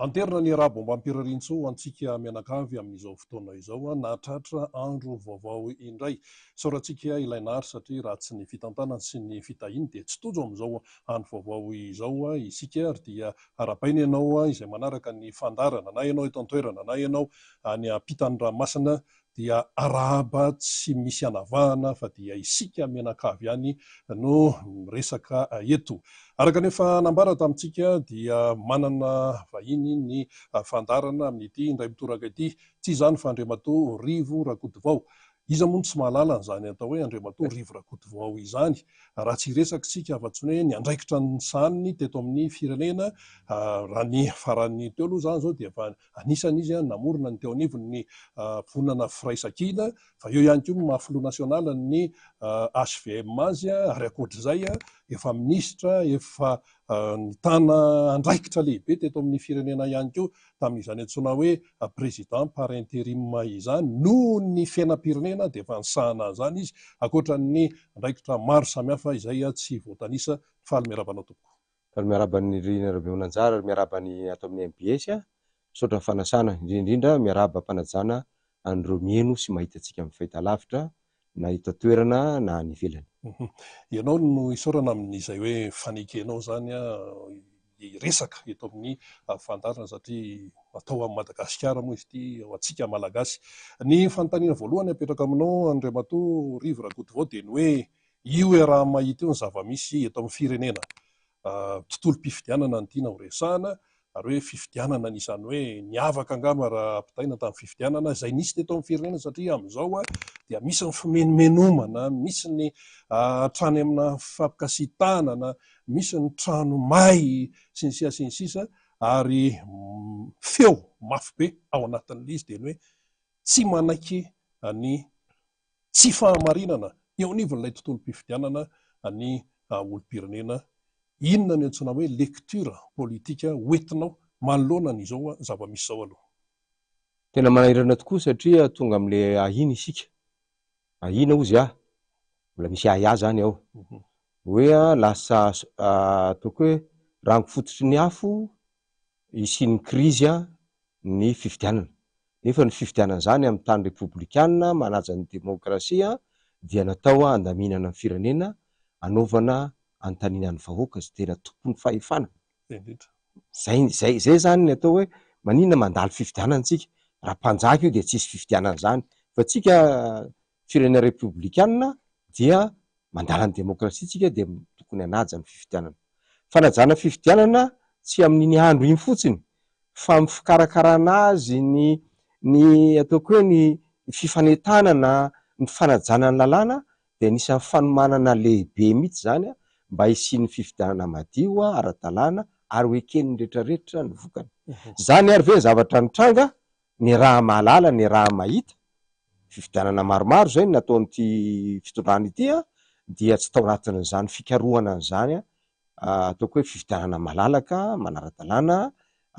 Anterina ny rà bombam-pirariantsoa ho antsika mianakavy amin'izao fotoana izao, nahatratra andro vaovao indray. Isaorantsika ilay Nary satria raha tsy ny fitantanany sy ny fitahiany dia tsy tojo amin'izao andro vaovao izao isika ary dia arahabaina ianao izay manaraka ny fandaharana na ianao eto an-toerana na ianao any ampitan'ny ranomasina dia arahaba tsy misy anavahana fa dia isika mianakavy ihany no miresaka eto. Araka ny efa nambara tamintsika dia manana vahiny ny fandaharana amin'ity indray mitoraka ity, tsy izany fa Andriamatoa Rivo Rakotovao. Iza moa no tsy mahalala an'izany atao hoe Andriamatoa Rivo Rakotovao izany? Raha tsy hiresaka isika afa-tsy ny hoe ny andraikitra nosahaniny teto amin'ny firenena, raha ny farany teo aloha izany izao dia efa Anisany izy namorona ny teo anivon'ny Vondrona Firaisankina, fa eo ihany koa ny maha filoha nasionalin'ny HVM azy ary ankoatr'izay efa minisitra efa nitana andraikitra lehibe teto amin'ny firenena ihany koa tamin'izany antsoina hoe président par intérim izany. Noho ny fiainam-pirenena dia efa nisahana an'izany izy, ankoatra ny andraikitra maro samihafa izay tsy voatanisa. Faly miarahaba anao tompoko. Faly miarahaba an'i Rina Rabemananjara ary miarahaba ny ato amin'ny mbs. Misaotra ny fanasana, indrindra indrindra miarahaba am-panajana an'ireo miheno sy mahita antsika amin'ny fahitalavitra na eto an-toerana na any ivelany. Ianao no isaorana amin'izay hoe fanekenao izany hiresaka eto amin'ny fandaharana satria atao amin'i Madagasikara moa izy ity ho antsika Malagasy. Ny fanontaniana voalohany apetrako aminao Andriamatoa Rivo Rakotovao dia ny hoe Io iaraha-mahita io ny zava-misy eto amin'ny firenena. Tontolom-pifidianana no tiana horesahana, ary hoe fifidianana anisan'ny hoe niavaka angamba raha ampitahaina tamin'ny fifidianana izay nisy teto amin'ny firenena satria amin'izao dia misy ny fimenomenomana, misy ny hatrany amina fampikasitanana, misy ny trano may sy ny sisa sy ny sisa ary feo mafy be ao anatin'ilay izy dia ny hoe tsy manaiky ny tsy fahamarinana eo anivon'ilay tontolom-pifidianana ny olom-pirenena, inona no antsoina hoe lecture politique hoentinao manoloana an'izao zava-misy izao aloha? Tena manahirana tokoa satria tonga amin'ilay ahiana isika, ahiana hozy aho, mbola misy ahiahy izany ao, hoe lasa ataoko hoe rango fototry ny afo hisian'ny krizy ny fifidianana. Nefa ny fifidianana izany amin'ny tany repoblikana manaja ny demokrasia dia natao handaminana ny firenena, hanaovana anontaniana ny vahoaka izay tena tompon'ny fahefana. Zay, zay, zay izany ny atao hoe maninona mandalo fifidianana tsika? Raha mpanjaka io dia tsisy fifidianana izany. Fa tsika firenena repoblikana dia mandala ny demokrasia tsika dia tokony hanaja ny fifidianana. Fanajana fifidianana tsy amin'iny andro iny fotsiny fa amin'ny fikarakarana azy ny ny ataoko hoe ny fifanentanana, ny fanajana ny lalàna dia anisan'ny fanomanana lehibe mihitsy izany mba hisian'ny fifidianana madio, ara-dalàna ary ho eken'ny rehetrarehetra ny vokany. Izany ary ve ny zavatra nitranga? Ny raha mahalala, ny raha mahita, fifidianana maromaro izay no nataon'ity fitondrana ity dia tsy tao anatin'izany fikarohana an'izany ataoko hoe fifidianana malalaka, manara-dalàna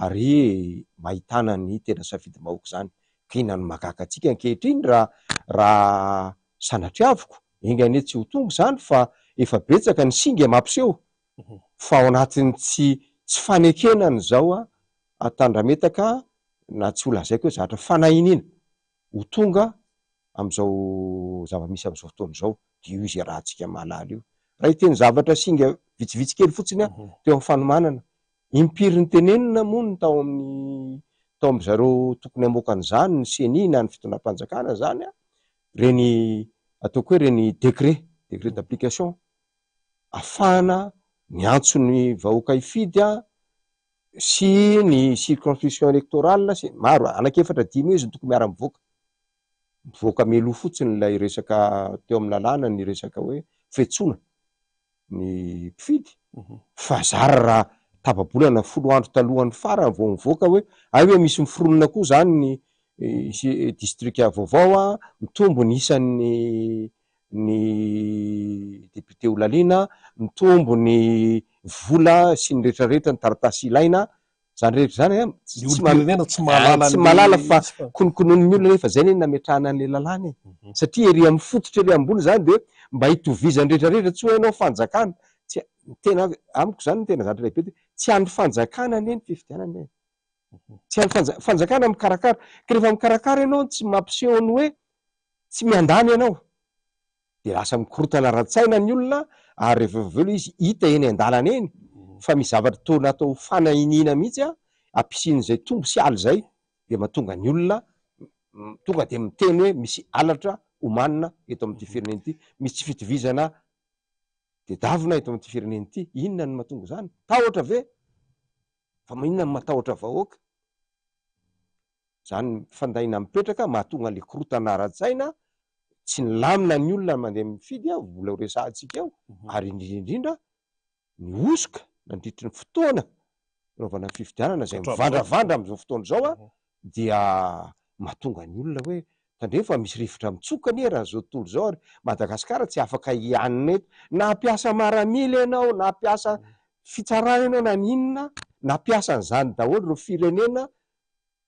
ary mba ahitana ny tena safidim-bahoaka izany. Ka inona no mahagaga antsika ankehitriny raha raha sanatriaviko, enga anie tsy ho tonga izany fa efa betsaka ny singa mampiseho fa ao anatin'ny tsy tsy fanekena an'izao tandrametaka na tsy ho lazaiko hoe zatra fanahiniana ho tonga amin'izao zava-misy amin'izao fotoana izao, dia io izay rahantsika mahalala io. Raha hiteny zavatra singa vitsivitsy kely fotsiny aho teo amin'ny fanomanana, impiry nitenenina moa ny tao amin'ny tao amin-dry zareo tokony hamoaka an'izany, ny ceni na ny fitondram-panjakana izany an, ireny ataoko hoe ireny décret, décret d'application, ahafahana miantso ny vahoaka hifidy an, sy ny circonscription électorale sy maro, anankiefatra dimy eo izy no tokony miara-mivoaka. Mivoaka mialoha fotsiny ilay resaka teo amin'ny lalàna ny resaka hoe fiantsoana ny mpifidy fa zara raha tapa-bolana folo andro talohan'ny farany vao mivoaka hoe hay hoe misy miforonona koa izany ny distrika vaovao, mitombo ny isan'ny ny député ho laniana, mitombo ny vola sy ny rehetrarehetra, ny taratasy ilaina, izany rehetra izany an, Ny olom-pirenena tsy mahalala tsy mahalala fa konokononin'ny olona nefa izay anie no nametrahana an'ilay lalàna e, satria ery amin'ny fototra ery ambony izany dia mba hitovizan'ny rehetrarehetra, tsy hoe ianao fanjakana, tsy, tena amiko izany ny tena zavatra lehibe dia tsy an'ny fanjakana anie ny fifidianana e. Tsy hain'ny fanja- fanjakana mikarakara. Ka rehefa mikarakara ianao tsy mampiseho ny hoe tsy miandany ianao. Dia lasa mikorontana ara-tsaina ny olona ary rehefa avy eo ilay izy hita eny an-dalana eny fa misy zavatra toa natao fanahiniana mihitsy ampisian'izay tombo sy ala izay dia mahatonga ny olona tonga dia miteny hoe misy halatra omanina eto amin'ity firenena ity, misy tsy fitovizana tedavina eto amin'ity firenena ity. Inona no mahatonga izany? Tahotra ve? Fa maninona no matahotra vahoaka? Izany fandahiana mipetraka mahatonga an'ilay korontana ara-tsaina, tsy nilamina ny olona mandeha mifidy, mbola ho resahantsika eo, ary indrindra indrindra ny hosoka nandritry ny fotoana nanaovana ny fifidianana izay mivandravandra amin'izao fotoana izao dia mahatonga ny olona hoe tandremo fa misy rivotra mitsoka anie raha izao tontolo izao ary Madagasikara tsy afaka hianina eto na hampiasa maramila ianao na hampiasa fitsarana ianao na ny inona na hampiasa an'izany daholo ireo firenena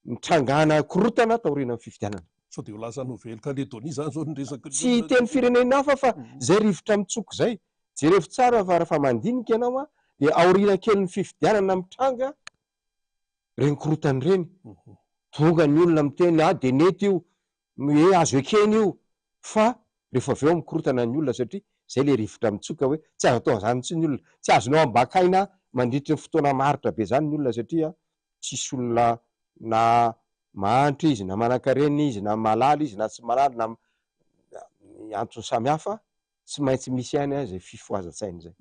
nitrangana korontana taorianan'ny fifidianana. Sao dia ho lasa Nouvelle Caledonie izany izao ny resaky ny Tsy hiteny firenena hafa fa izay rivotra mitsoka izay. Jerevo tsara fa rehefa mandinika ianao dia aoriana kelin'ny fifidianana mitranga ireny korontana ireny. Tonga ny olona miteny ah dia nety io, hoe azo ekena io fa rehefa avy eo mikorontana ny olona satria izay ilay rivotra mitsoka hoe tsy azo atao an'izany intsony ny olona. Tsy azonao ambakaina mandritry ny fotoana maharitra be izany ny olona satria tsisy olona na mahantra izy na manankarena izy na malala izy na tsy malala na ny antony samihafa, tsy maintsy misy ihany izay fifohazan-tsaina izay.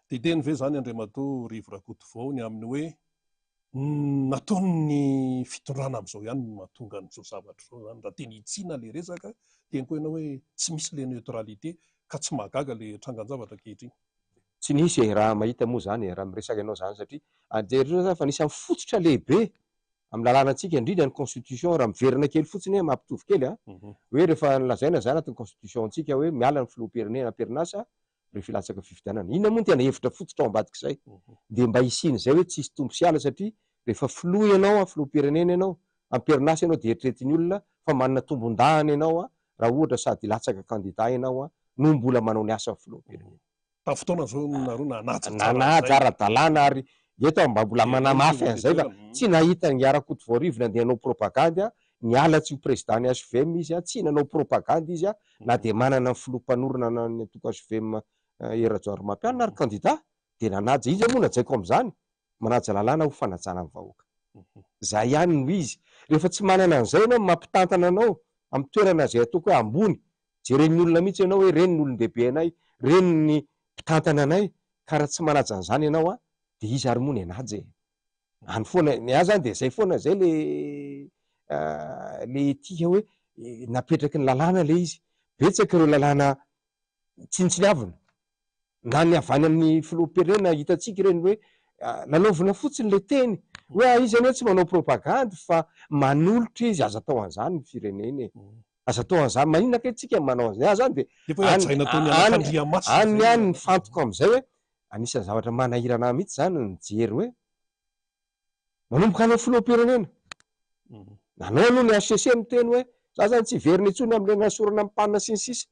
Dia hiteny ve izany Andriamatoa Rivo Rakotovao ny amin'ny hoe nataon'ny fitondrana amin'izao ihany no mahatonga an'izao zavatra izao izany? Raha teny hitsiana ilay resaka, teny koa ianao hoe tsy misy ilay neutralité ka tsy mahagaga ilay trangan-javatra ankehitriny. Tsy nisy e, raha mahita moa izany e, raha miresaka ianao izany satria jereo izany fa anisan'ny fototra lehibe amin'ny lalànantsika indrindra ny constitution, raha miverina kely fotsiny hoe mampitovy kely a, hoe rehefa nolazaina izany anatin'ny constitution-ntsika hoe miala ny filoham-pirenena am-perinasa rehefa hilatsaka fifidianana. Inona moa no tena hevitra fototra ao ambadik'izay? Dia mba hisian'izay hoe tsisy tompo sy ala satria rehefa filoha ianao, filoham-pirenena ianao, am-perinasa ianao dia eritreretin'ny olona fa manana tombondahiny ianao raha ohatra sady hilatsaka kandida ianao no mbola manao ny asan'ny filoham-pirenena. Tamin'ny fotoana izao nareo nanaja tsara an'izay. Nanaja ara-dalàna ary eto aho mba mbola manamafy an'izay fa tsy nahita an'i Rakotovoarivo nandeha hanao propagandy aho, niala tsy ho président ny HVM izy, tsy nanao propagandy izy na dia manana ny filoha mpanorina ny antoko HVM Hery Rajaonarimampianina ary kandida dia nanaja, iza moa najaiko amin'izany? Manaja lalàna ho fanajana ny vahoaka. Zay ihany no izy. Rehefa tsy manana an'izay ianao mampitantana anao amin'ny toerana izay ataoko hoe ambony, jeren'ny olona mihitsy ianao hoe ireny ny olon-dehibe anay, ireny ny mpitantana anay, ka raha tsy manaja an'izany ianao an, dia iza ary moa ny hanaja e? Any foana, ny ahy zany dia zay foana, zay le le etika hoe napetraky ny lalàna le izy. Betsaka ireo lalàna tsinontsiniavina. Na ny avy any amin'ny filoham-pirenena hitantsika ireny hoe lalaovina fotsiny ilay teny hoe ah izy anie tsy manao propagandy fa manolotra izy, aza atao an'izany ny firenena e, aza atao an'izany, maninona kay tsika manao an'izany, ny ahy zany dia Efa hoe hajaina toy ny any anakandriamasina any izay any ny fantoko amin'izay hoe anisan'ny zavatra manahirana ahy mihitsy izany ny mijery hoe Manomboka any amin'ny filoham-pirenena. Nanao aloha ny HCC miteny hoe za zany tsy hiverina intsony amin'ilay nasorana amin'ny panina sy ny sisa.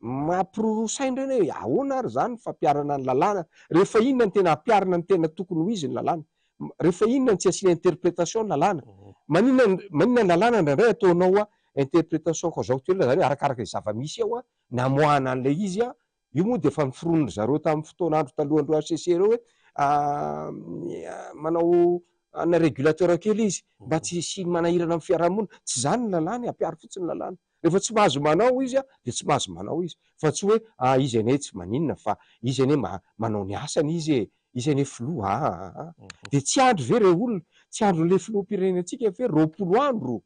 Mampiroroa saina ireny hoe ahoana ary izany ny fampiharana ny lalàna? Rehefa inona no tena ampiharina ny tena tokony ho izy ny lalàna? Rehefa inona no tsy asiana interprétation ny lalàna? Maninona maninona ny lalàna indraindray ataonao interprétation conjoncturelle izany hoe arakaraka izay zava-misy eo ny amoahana an'ilay izy Io moa dia efa noforonin-dry zareo tamin'ny fotoana andro talohan'ireo HCC ireo hoe manao ana régulateur kely izy mba tsy hisian'ny manahirana amin'ny fiarahamonina. Tsy izany ny lalàna e, ampiaro fotsiny ny lalàna. Rehefa tsy mahazo manao izy dia tsy mahazo manao izy. Fa tsy hoe ah izy anie tsy maninona fa izy anie manao ny asany izy e, izy anie filoha aa. Dia tsy andry ve ireo olona, tsy andron'ilay filoham-pirenentsika ve 20 andro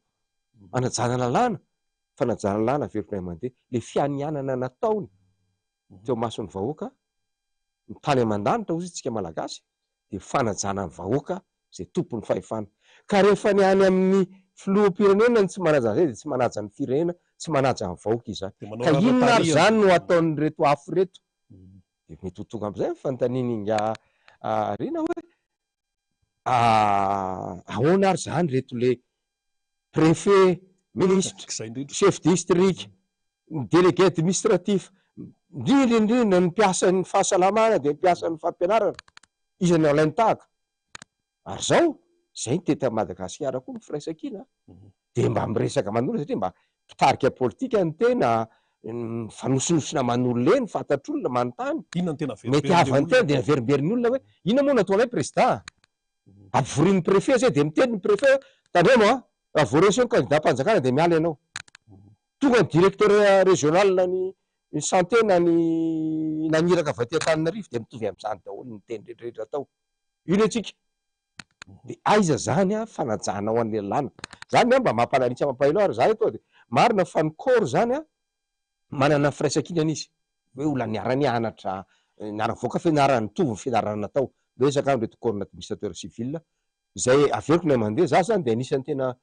hanajana lalàna? Fanajana lalàna averiko indray mandeha, ilay fianianana nataony teo imason'ny vahoaka, ny tany aman-danitra hozy isika Malagasy, dia fanajana ny vahoaka izay tompon'ny fahefana. Ka rehefa ny any amin'ny filoham-pirenena no tsy manaja an'izay dia tsy manaja ny firenena, tsy manaja ny vahoaka izany. Ka inona ary izany no ataon'ireto afo ireto? Dia mety ho tonga amin'izay ny fanontanian'ingahy Rina hoe, Ahoana ary izany ireto le préfet, ministre, chef district, ny délégué administratif, indrindra indrindra ny mpiasan'ny fahasalamana dia ny mpiasan'ny fampianarana, iza no alainy tahaka? Ary izao? Zay ny teto Madagasikara koa ny firaisankina dia mba miresaka aman'olona satria mba mpitarika politika ny tena, mifanosinosina aman'olona eny, fantatr'olona, manontany. Inona no tena Mety averimberin'ilay havan'ny tena olona? dia averimberin'ny olona hoe inona moa no ataonay président? Ampivorian'ny préfet zay dia miteny ny préfet hoe tandremo a, raha voaresy eo ny candidat-mpanjakana dia miala ianao. Tonga ny directeur régional ny santé na ny na ny iraka avy aty Antananarivo dia mitovy amin'izany daholo ny teny rehetra rehetra atao. Io ny antsika. Dia aiza zany a fanajanao an'ilay lalàna? Zany mba mampanaritsa mampahelo ahy ry zah eto dia marina fa ny corps zany a manana ny firaisankinany izy hoe olona niara-nianatra, niara-nivoaka fianarana, nitovy ny fianarana natao. Miresaka aho ireto corps n'administrateur civil izay averiko indray mandeha, za zany dia anisan'ny tena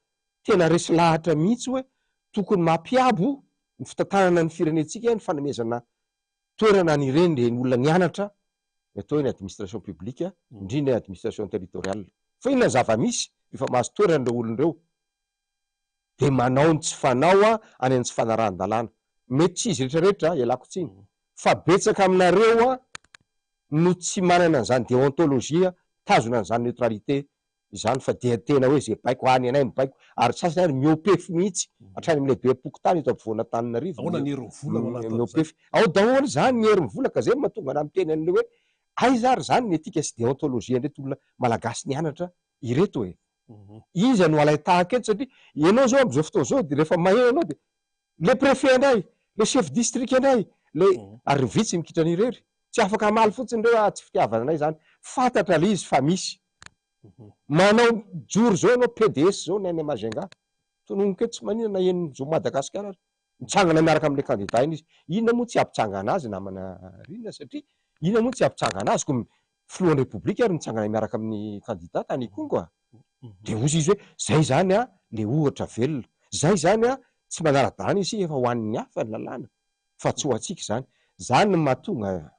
tena resy lahatra mihitsy hoe tokony mampiabo ny fitantanana ny firenentsika ny fanomezana toerana an'ireny ireny olona nianatra ny atao hoe ny administration publique, indrindra ny administration territoriale. Fa inona ny zava-misy rehefa mahazo toerana ireo olona ireo? Dia manao ny tsy fanao any amin'ny tsy fanarahan-dalàna. Mety tsy izy rehetra rehetra, ialako tsiny, fa betsaka aminareo no tsy manana an'izany déontologie, mitazona an'izany neutralité izany fa dia tena hoe ze baiko any anay mibaiko ary sasany ary miopefy mihitsy hatrany amin'ny lehibem-pokontany eto ampovoan'Antananarivo Ahoana ny herin'ny vola ao anatin'izay? miopefy ao daholo izany ny herin'ny vola ka zay no mahatonga anah miteny an'ilay hoe aiza ary izany ny etika sy déontologie an'ireto olona malagasy nianatra ireto e? Iza no alain-tahaka eto satria ianao izao amin'izao fotoana izao dia rehefa maheno ianao dia le préfet indray, le chef district indray, le ary ny vitsy mikitrana irery. Tsy afaka hamaly fotsiny ireo ah tsy fitiavana anay izany. Fantatra le izy fa misy. Manao mijoro izao ianao PDS izao ny any Majunga. Tononiko eto tsy maninona na henon'ny zo Madagasikara ary. Mitsangana miaraka amin'ilay candidat iny izy. Inona moa tsy hampitsangana azy namana Rina satria inona moa tsy hampitsangana azy ko filohan'ny repoblika ary nitsangana miaraka amin'ny candidat tany Ikongo a. Dia hozy izy hoe zay izany a le ohatra velona. Zay izany a tsy manara-dalàna isika fa ho an'ny hafa ny lalàna fa tsy ho antsika izany. Zany no mahatonga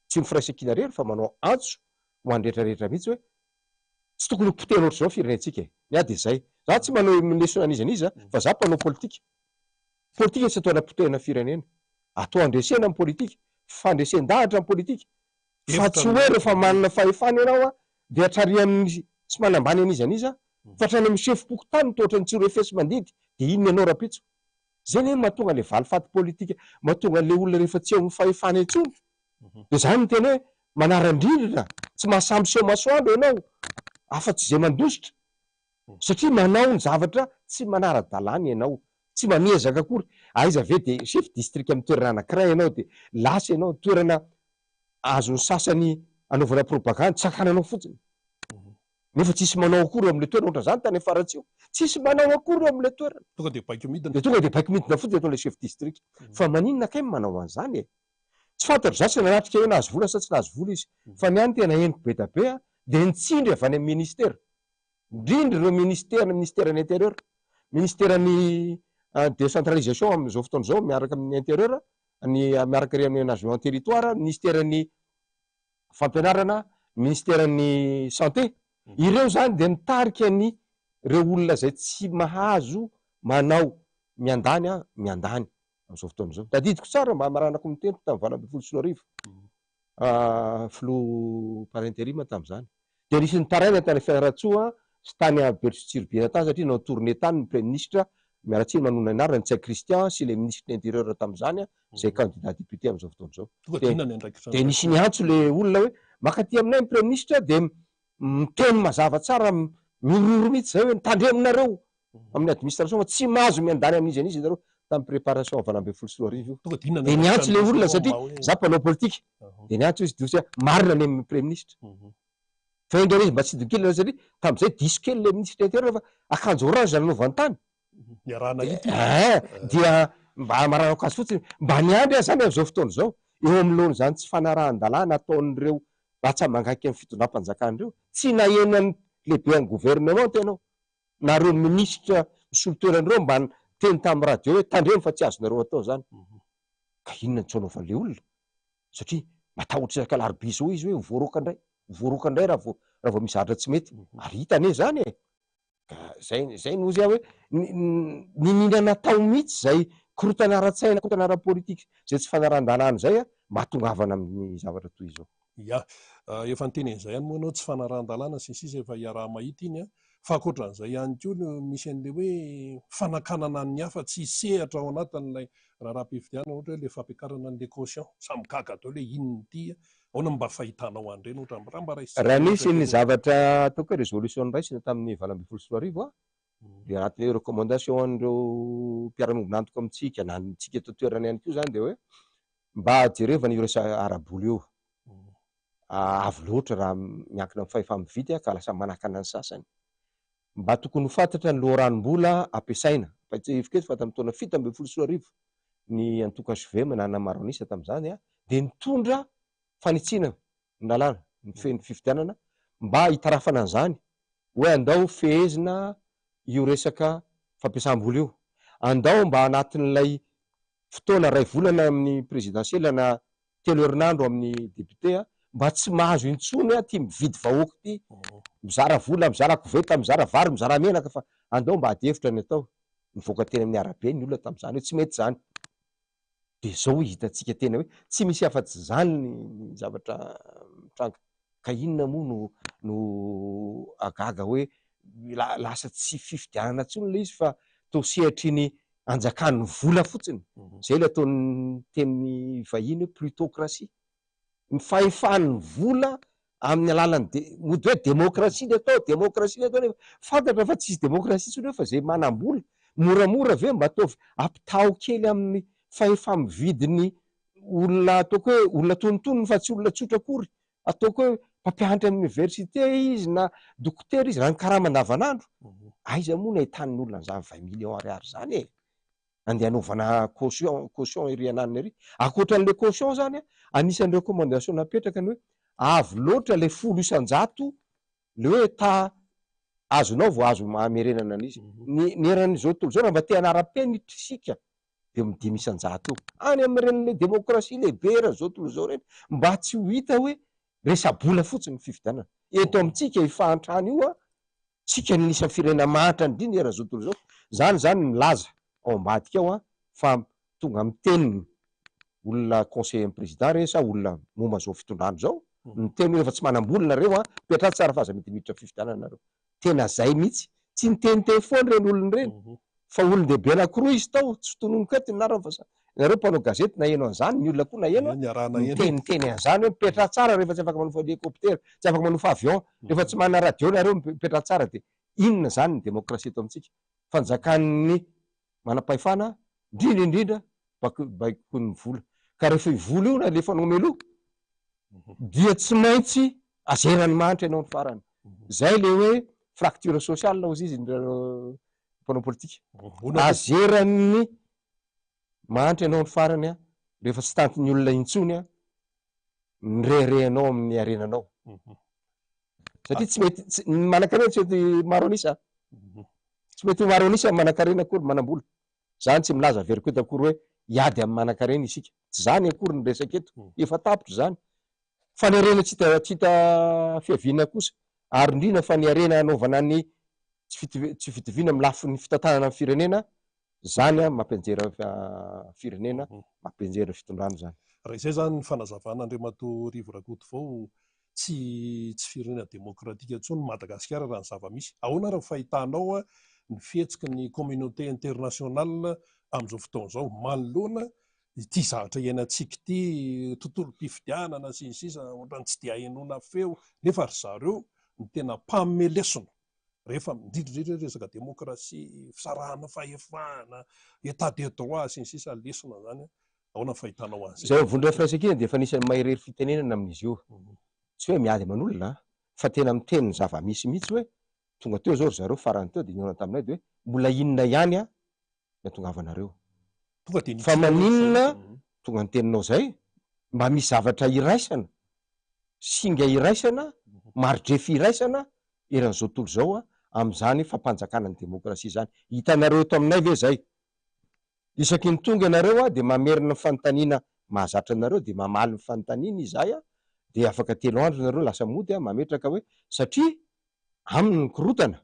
tsy ny firaisankina irery fa manao antso ho an'ny rehetra rehetra mihitsy hoe tsy tokony ho potehina ohatr'izao ny firenentsika e. Ny ahy dia zay. Za tsy manao lesona an'iza n'iza fa za mpanao politika. Politika tsy atao hanapotehana firenena. Atao handresena ny politika. Fandresen-dahatra ny politika. Fa tsy hoe rehefa manana fahefana ianao dia hatrary amin'ny tsy manambany an'iza n'iza fa hatrany amin'ny sefom-pokontany toa ohatran'ny tsy refesi-mandidy dia inona ianao rahampitso? Zay anie no mahatonga ilay valifaty politika, mahatonga an'ilay olona rehefa tsy eo amin'ny fahefana intsony. Dia zany no tena hoe manaran-drindrina, tsy mahasahy miseho masoandro ianao afa-tsy izay mandositra satria manao ny zavatra tsy manara-dalàna ianao, tsy mba miezaka akory. Aiza ve dia chef district amin'ny toerana anankiray ianao dia lasa ianao toerana azon'ny sasany anaovana propagandy, sakananao fotsiny. Nefa tsisy manao akory eo amin'ilay toerana, ohatran'izany tany Faratsiho, tsisy manao akory eo amin'ilay toerana. Tonga dia baiko midina. Dia tonga dia baiko midina fotsiny ataon'ilay chef district. Fa maninona kay manao an'izany e? Tsy fantatro, za tsy nanatrika hoe nahazo vola sa tsy nahazo vola izy. Fa ny ahy ny tena henoko be da be dia ny tsindry avy any amin'ny ministera. Indrindra ireo ministera, ny ministeran'ny intérieur, ministeran'ny décentralisation amin'izao fotoana izao miaraka amin'ny intérieur, ny miaraka ery amin'ny aménagement territoire, ministeran'ny fampianarana, ny ministeran'ny santé. Ireo izany dia mitarika ny ireo olona izay tsy mahazo manao miandany miandany amin'izao fotoana izao. Tadidiko tsara mba hamaranako ny teniko tamin'ny 2018. Filoha par interim tamin'izany. Dia nisy nitaraina tany Fianarantsoa sy tany Bertso-Tsiribihina tany satria nanao tournée tany ny Praiminisitra, miala tsiny manonona ny anarany, Ntsay Christian sy ilay minisitry ny Intérieur tamin'izany izay candidat député amin'izao fotoana izao. Tonga dia inona ny andraikitra Dia nisy niantso ilay olona hoe mankaty aminay ny Praiminisitra dia miteny mazava tsara, mihorohoro mihitsy izay hoe tandremonareo amin'ny administration fa tsy mahazo miandany amin'iza n'iza ianareo tamin'ny préparation 2018 io. Tonga dia inona ny Dia niantso ilay olona satria andraikitra za mpanao politika. Dia niantso izy dia hoy marina ny amin'ny praiminisitra. Fa enga anie izy mba tsy hidin-kely satria tamin'izay diso kely ilay minisitry ny intérieur fa akanjo orange no nanaovany tany. Niarahana hita io. Eeh dia mba hamaranako azy fotsiny, mba niandry aho izany amin'izao fotoana izao eo anoloan'izany tsy fanarahan-dalàna ataon'ireo ratsa-mangaiky amin'ny fitondram-panjakana ireo. Tsy naheno an'ny lehiben'ny gouvernement ianao. na ireo minisitra misolo toerana ireo mba niteny tamin'ny radio hoe tandremo fa tsy azonareo atao izany. Ka inona no tsy anaovan'ilay olona? Satria matahotra isaka alarobia izao izy hoe ho voaroaka indray, ho voaroaka indray raha vao raha vao misy zavatra tsy mety. Ary hita anie izany e! Ka izay izay no hozy aho hoe niniana natao mihitsy izay korontana ara-tsaina, korontana ara-politika, izay tsy fanarahan-dalàna izay mahatongavana amin'ny zavatra toy izao. Ya, efa niteny an'izay ihany moa ianao, tsy fanarahan-dalàna sy ny sisa efa iaraha-mahita iny an! Fa ankoatran'izay ihany koa no misy an'ilay hoe fanakanana ny hafa tsy hisehatra ao anatin'ilay raharaham-pifidianana, ohatra hoe ilay fampiakarana an'ilay caution. Samy gaga daholo hoe inona ity, ahoana no mba fahitanao an'ireny ohatra raha mba raisintsika Raha nisy ohatra ny kely. zavatra ataoko hoe résolution noraisina tamin'ny 2018 dia anatin'ny recommandation an'ireo mpiara-miombon'antoka amintsika na antsika eto an-toerana ihany koa izany dia hoe mba jerevana io resaka ara-bola io. Avo loatra raha miankina amin'ny fahefa-mividy ka lasa manakana ny sasany. Mba tokony ho fantatra ny loharanom-bola ampiasaina. Ampahatsiahiviko eto fa tamin'ny taona 2017 ny antoko hvm nanana maro an'isa tamin'izany dia nitondra fanitsiana ny lalàna mifehy ny fifidianana mba hitarafana an'izany hoe andao fehezina io resaka fampiasam-bola io. Andao mba anatin'ilay fotoana iray volana amin'ny présidentielle na telo herinandro amin'ny député mba tsy mahazo intsony aty mividy vahoaka ity, mizara vola, mizara koveta, mizara vary, mizara menaka fa andao mba ady hevitra ny atao. Nivoaka teny amin'ny arabe ny olona tamin'izany hoe tsy mety izany. Dia izao hitantsika tena hoe tsy misy afa-tsy izany ny zavatra mitranga. Ka inona moa no no hahagaga hoe lasa tsy fifidianana intsony ilay izy fa toa sehatry ny anjakan'ny vola fotsiny. Izay ilay ataon'ny teny vahiny hoe plutocratie. Ny fahefan'ny vola amin'ny alalan'ny de, mody hoe demokrasia ny atao, demokrasia ny atao nefa fantatra fa tsisy demokrasia intsony eo fa izay manam-bola, moramora ve mba ataovy ampitaho kely amin'ny fahefa-mividin'ny olona ataoko hoe olona antonontonony fa tsy olona tsotra akory, ataoko hoe mpampianatra amin'ny université izy na dokotera izy raha ny karama andavanandro, aiza moa no ahitan'ny olona an'izany vingt millions ariary izany e? Andeha hanaovana caution, caution ery ananona ery. Ankoatra an'ilay caution izany an, anisan'ny recommandation napetraka ny hoe avo loatra ilay 10% ilay hoe taha azonao vao azo hamerenana an'izy. Ny ny eran'izao tontolo izao raha mba te hanara-penitra isika dia eo amin'ny 5% eo. Any amin'ireny ilay demokrasia lehibe eran'izao tontolo izao ireny mba tsy ho hita hoe resa-bola fotsiny ny fifidianana. Eto amintsika io fahantrana io an, tsika no anisan'ny firenena mahantra indrindra eran'izao tontolo izao. Zany izany milaza ao ambadika ao an, fa tonga miteny ny olona conseiller ny président ireny sa olona momba izao fitondrana izao, miteny hoe efa tsy manam-bola nareo an, mipetraha tsara fa aza mety miditra fifidianana nareo. Tena zay mihitsy. Tsy niteniteny foana ireny olona ireny fa olon-dehibe anankiroa izy tao, tsy tononiko eto ny anarany fa sa nareo mpanao gazety naheno an'izany, ny olona koa naheno, niteniteny an'izany hoe mipetraha tsara rehefa tsy afaka manofa hélicoptère, tsy afaka manofa avion, rehefa tsy manana radio nareo mipetraha tsara dia inona izany ny démocratie eto amintsika? Fanjakan'ny manam-pahefana indrindra indrindra baikon'ny vola. Ka rehefa io vola io nalefanao mialoha dia tsy maintsy azeran'ny mahantra ianao ny farany. Zay le hoe fracture sociale hozy izy mpanao politika. Azeran'ny mahantra ianao ny farany a, rehefa tsy tantin'ny olona intsony a, ny reharehanao amin'ny harenanao. Satria tsy mety, tsy, ny manankarena tsy mety maro an'isa. Tsy mety ho maro an'isa ny manankarena akory, manam-bola. Zany tsy milaza averiko eto akory hoe hiady amin'ny manankarena isika. Tsy zany akory ny resaka eto. Efa tapitra izany. Fa ny harena tsy hita, tsy hita fiaviana kosa, ary indrindra fa ny harena hanaovana ny tsy fitovi-, tsy fitoviana amin'ny lafiny fitantanana ny firenena, zany mampianjera firenena, mampianjera fitondrana izany. Raha izay izany ny fanazavana Andriamatoa Rivo Rakotovao, tsy tsy firenena demokratika intsony Madagasikara raha ny zava-misy. Ahoana ary ny fahitanao ny fihetsiky ny communauté internationale amin'izao fotoana izao manoloana ity zavatra iainantsika ity, tontolom-pifidianana sy ny sisa, ohatran'ny tsy dia ahenoana feo nefa ry zareo no tena mpanome lesona rehefa indrindra indrindra resaka demokrasia, fisarahana fahefana, état de droit sy ny sisa, lesona izany. Ahoana ny fahitanao azy? Izay vondrona firaisankina dia efa anisan'ny mahery fitenenana amin'izy io. Tsy hoe miady aman'olona an, fa tena miteny ny zava-misy mihitsy hoe tonga teo izao ry zareo farany teo dia nihaona taminay dia hoe mbola inona ihany an ny hatongavanareo. Tonga dia Fa nitsika hoe maninona izay. tonga ny teninao izay? Mba misy zavatra iraisana, singa iraisana, mari-drefy iraisana eran'izao tontolo izao an, amin'izany fampanjakana ny demokrasia izany. Hitanareo eto aminay ve izay? Isaky ny tonga ianareo dia mamerina ny fanontaniana mahazatra anareo dia mamaly ny fanontaniana izahay dia afaka telo andro nareo lasa mody mametraka hoe satria aminy ny korotana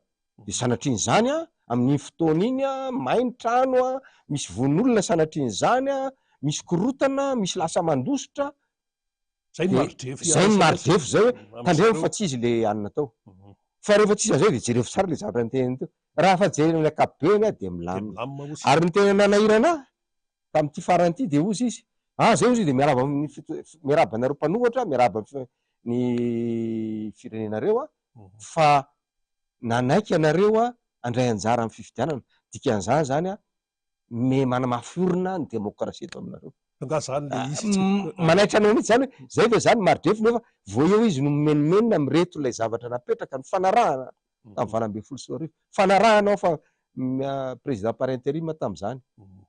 dia sanatrian'izany amin'iny fotoana iny may ny trano misy vono olona sanatrian'izany misy korotana misy lasa mandositra Zay ny dia mari-drefy zay ny iaraisana mari-drefy zay hoe amin'ny tandremo zareo. fa tsy izy le anona tao. Fa rehefa tsisy an'izay dia jereo tsara ilay zavatra niteneniny teo. Raha fa jerena amin'ny ankapobeny dia Dia milamina. milamina ozy. Ary ny tena nanahirana ahy tamin'ity farany ity dia hozy izy, ah zay hozy izy dia miarahaba ny fito- miarahaba anareo mpanohatra, miarahaba ny fi- ny firenenareo aho, fa nanaiky anareo aho handray anjara amin'ny fifidianana. Dikan'izany izany me manamafy orina ny demokrasia eto aminareo. Angaha zany le izy tsy Manaitra anao mihitsy zany hoe zay ve zany maridrefy nefa vao eo izy no mimenomenona amin'ireto ilay zavatra napetraka ny fanarahana tamin'ny 2018. Fanarahana ao fa président par intérim tamin'izany.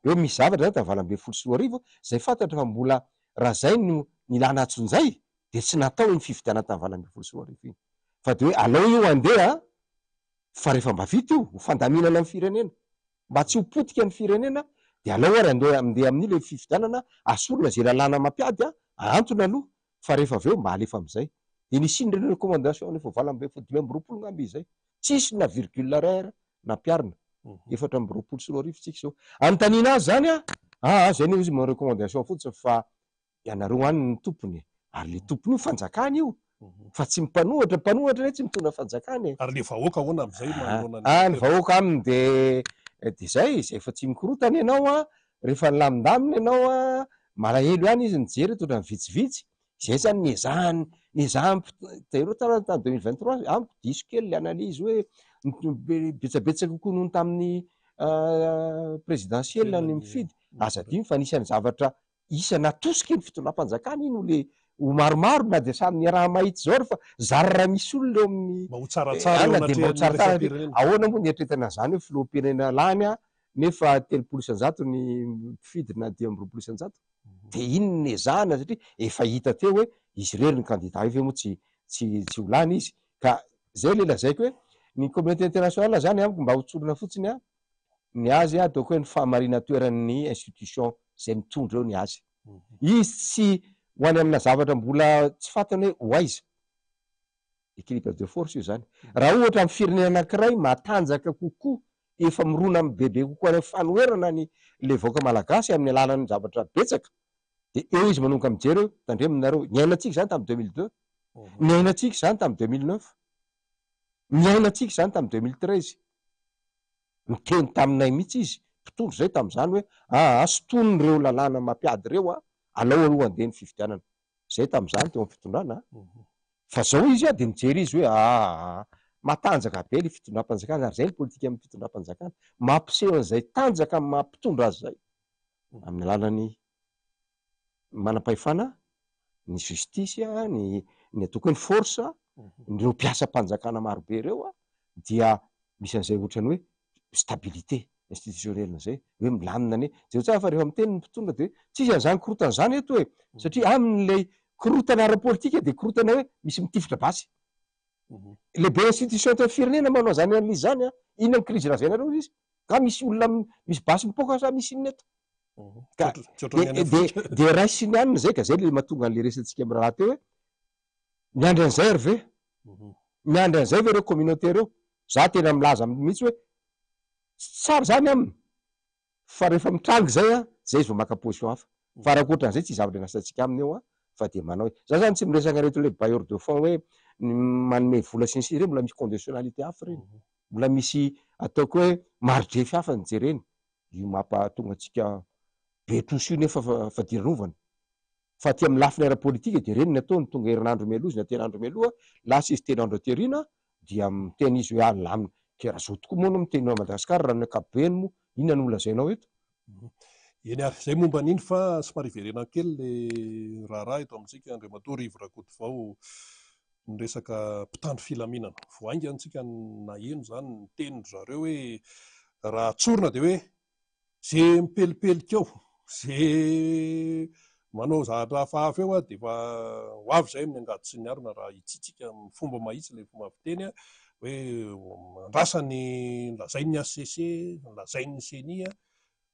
Eo misy zavatra zany tamin'ny 2018 izay fantatra fa mbola raha zay no nilana antsonjay dia tsy natao iny fifidianana tamin'ny 2018 iny. Fa dia hoe alao io handeha fa rehefa mba vita io ho fandaminana ny firenena. Mba tsy ho potika ny firenena dia alao ary andeha andeha amin'io ilay fifidianana, asorina izay lalàna mampiady an, ahantona aloha fa rehefa avy eo mba alefa amin'izay. Dia nisian'ireny recommandation efa 18 25 angamba izay. Tsisy na virgule iray nampiharina. 2024 tsika izao. Anontaniana azy izany an, aa izay anie hozy manao recommandation fotsiny fa ianareo any no tompony e! Ary le tompony io fanjakana io fa tsy mpanohatra, mpanohatra anie tsy mitondra fanjakana e! Ary le vahoaka ahoana amin'izay manoloana ny Ah, ny vahoaka aminy de de zay, zay efa tsy mikorotana ianao an, rehefa nilamindamina ianao an, malahelo ihany izy nijery eto ohatran'ny vitsivitsy, zay zany nezahany, nezahany d'ailleurs tany tany 2023 amiko diso kely le analyse hoe betsabetsaka kokoa noho ny tamin'ny présidentielle ny mifidy, aza adino fa anisan'ny zavatra Isa natosiky ny fitondram-panjakana iny ho le ho maromaro na dia samy niaraha-mahita izao ary fa zary raha misy olona eo amin'ny Mba ho tsaratsara eo ana dia mba ho anatrehan'ny tsaratsara iraisam-pirenena. Ahoana moa ny eritreretana an'izany hoe filoham-pirenena lany nefa 30% ny mpifidy na 25%? Dia iny no nezahana satria efa hita teo hoe izy irery ny kandida io ve moa tsy tsy tsy ho lany izy? Ka izay ilay lazaiko hoe ny communauté internationale izany amiko mba ho tsorina fotsiny an, Ny azy ataoko hoe ny fahamarinan-toeran'ny institution izay mitondra eo ny azy. Izy tsy ho any amina zavatra mbola tsy fantany hoe ho aiza. Équilibre de force io izany. Raha ohatra amin'ny firenena anankiray matanjaka kokoa, efa mirona amin'ny bebe kokoa any amin'ny fanoherana ny ilay vahoaka malagasy amin'ny alalan'ny zavatra betsaka, dia eo izy manomboka mijery hoe tandremo nareo, niainantsika izany tamin'ny 2002, niainantsika izany tamin'ny 2009. Niainantsika izany tamin'ny 2013. Niteny taminay mihitsy izy, mpitondra izay tamin'izany hoe aa sintoniny ireo lalàna mampiady ireo a, alao aloha handeha ny fifidianana. Izay tamin'izany teo amin'ny fitondrana a. Fa izao izy a, dia mijery izy hoe aa matanjaka be ilay fitondram-panjakana ary izay ny politika amin'ny fitondram-panjakana. Mampiseho an'izay tanjaka amin'ny maha mpitondra azy izay amin'ny alalan'ny manam-pahefana, ny justice, ny ny ataoko hoe ny force, ireo mpiasam-panjakana marobe ireo dia misy an'izay ohatran'ny hoe stabilité institutionnelle izay, hoe milamina anie. Jereo tsara fa rehefa miteny ny mpitondra dia hoe tsisy an'izany korontana izany eto e! Satria aminy ilay korontana ara-politika dia korontana hoe misy mitifitra basy. Lehibe institution eto amin'ny firenena manao an'izany analyse izany an! Inona ny crise lazainareo hoy izy? Nga misy olona misy basy mipoaka sa misy inona eto? Ka dia raisiny any zay ka zay le mahatonga an'le resatsika miraharaha teo hoe miandry an'izay ary ve? Miandry an'izay ve ireo communauté ireo? Za tena milaza mihitsy hoe tsy tsara zany aminy fa rehefa mitranga izay an, zay izy vao maka position hafa. Fa raha ankoatran'izay tsy zavatra iandrasantsika aminy eo an, fa dia manao hoe, za zany tsy miresaka an'ireto le bailleur de fonds hoe manome vola sy ny sisa ireny mbola misy conditionnalité hafa ireny, mbola misy ataoko hoe mari-drefy hafa ny jereny. Io mampahatonga antsika be trosa io nefa fadiranovana. Fa aty amin'ny lafiny ara-politika dia ireny ny ataony, tonga herinandro mialoha izy na telo andro mialoha, lasa izy telo andro aty aoriana dia miteny izy hoe ah nilamina. Dia raha izao tokoa moa no miteny ao Madagasikara raha ny ankapobeny moa, inona no holazainao eto? Eny ary, izay momba an'iny fa somary hiverenana kely ilay raharaha eto amintsika Andriamatoa Rivo Rakotovao ny resaka mpitandro filaminana. Vao haingana isika naheno izany nitenin-dry zareo hoe raha tsorina dia hoe ze mipelipelika eo, ze manao zavatra hafahafa eo dia efa ho avy izay amin'ny angady sy ny harona raha hitsitsika amin'ny fomba mahitsy ilay fomba fiteny hoe andrasa ny lazain'ny HCC, lazain'ny Ceni.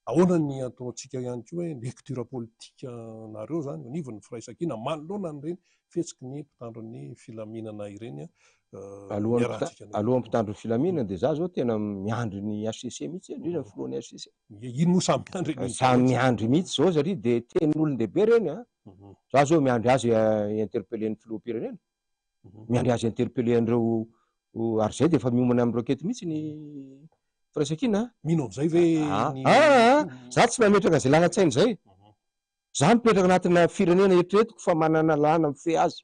Ahoana ny ataontsika ihany koa hoe lecture politique nareo izany eo anivon'ny firaisankina manoloana an'ireny fihetsiky ny mpitandro ny filaminana ireny iarahantsika an'ireny. Alohan'ny mpitandro ny filaminana dia za zao tena miandry ny HCC mihitsy e, indrindra ny filohan'ny HCC. Iny moa samy miandry an'iny Samy miandry mihitsy zao satria dia tenin'olon-dehibe ireny an. Za zao miandry azy hi-interpeller ny filoham-pirenena, miandry azy hi-interpeller an'ireo Ary izay dia efa miomana amin'ny roquette mihitsy ny firaisankina a. Mino amin'izay ve ny. Aa! Za tsy mametraka an'izay lalan-tsaina izay. Za mipetraka anatina firenena eritreretiko fa manana lalàna mifehy azy.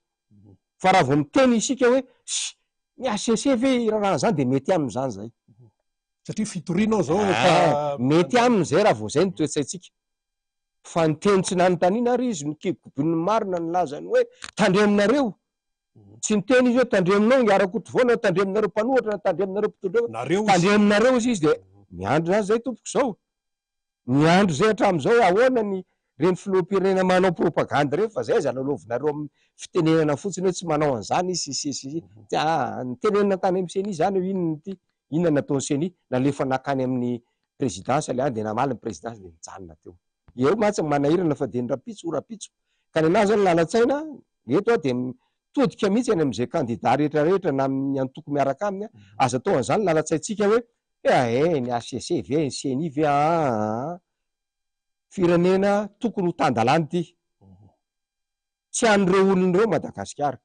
Fa raha vao miteny isika hoe ss, ny HCC ve irarahana izany dia mety aminy izany izay. Satria fitoriana ao izao ka. Mety aminy izay raha vao izay ny toe-tsaintsika. Fa niteny tsy nanontaniana ary izy, nokibokobin'ny marina nilazany hoe tandremonareo. Tsy niteny izy hoe tandremonao ingahy Rakotovao na tandremonareo mpanohatra na tandremonareo mpitondra eo. Nareo izy. Tandremonareo izy izy dia miandry izany izay tompoko izao. Miandry izay hatramin'izao hoe ahoana ny reny filoham-pirenena manao propagandy ireny fa zay aza lalaovinareo amin'ny fitenenana fotsiny hoe tsy manao an'izany izy sy sy sy sy. Aa nitenenina tany amin'ny ceni izany hoe inona ity, inona nataon'ny ceni, nalefa nakany amin'ny présidence le any dia namaly ny présidence dia nijanona teo. Eo mantsy ny manahirana fa dia ny rahampitso ho rahampitso. Ka ny anahy zany lalan-tsaina eto aho dia mitodika mihitsy any amin'izay kandida rehetra rehetra na amin'ny antoko miaraka aminy aza atao an'izany lalan-tsaintsika hoe eh ny HCC ve, ny ceni ve aa. Firenena tokony ho tan-dalàna ity. Tsy an'ireo olona ireo Madagasikara.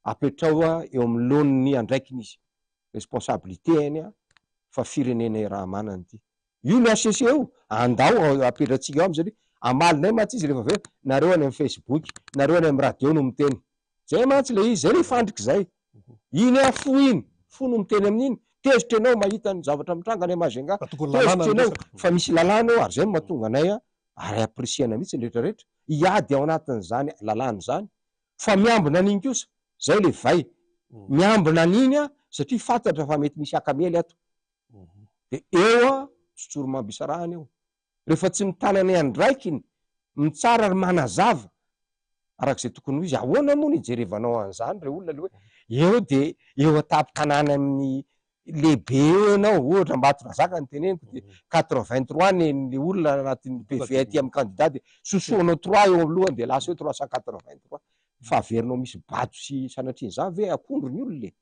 Apetrao eo amin'ny laoniny andraikiny izy. Responsabilité-ny fa firenena iaraha-manana ity. Io ny HCC io, andao apetratsika eo aminy satria amalinay mantsy izy rehefa avy eo, nareo any amin'ny Facebook, nareo any amin'ny radio no miteny. Zay mantsy le izy, zay le fandrika zay. Iny an, fo iny, fo no miteny amin'iny. Tezitra ianao mahita ny zavatra mitranga any Majunga, tezitra ianao fa misy lalàna eo ary zay no mahatonga anay an, ary apprécier-na mihitsy ny rehetra rehetra, hiady ao anatin'izany lalàna izany. Fa miambina an'iny kosa, zay le vay, miambina an'iny an, satria fantatra fa mety misy akamely ato. De eo an, tsotsorimambo isarahana eo. Rehefa tsy mitana ny andraikiny, mitsara ary manazava araka izay tokony ho izy, ahoana moa no ijerevanao an'izany re olona le hoe eo de eo an-tampon-tanàna amin'ny lehibe eo ianao, ohatra Ambatondrazaka no teneniko de 83 ny ny olona anatin'ny PV aty amin'ny candidat de sosohanao trois eo alohany de lasa eo 383, fa averinao misy bado sy sanatrian'izany ve akondro ny olona e?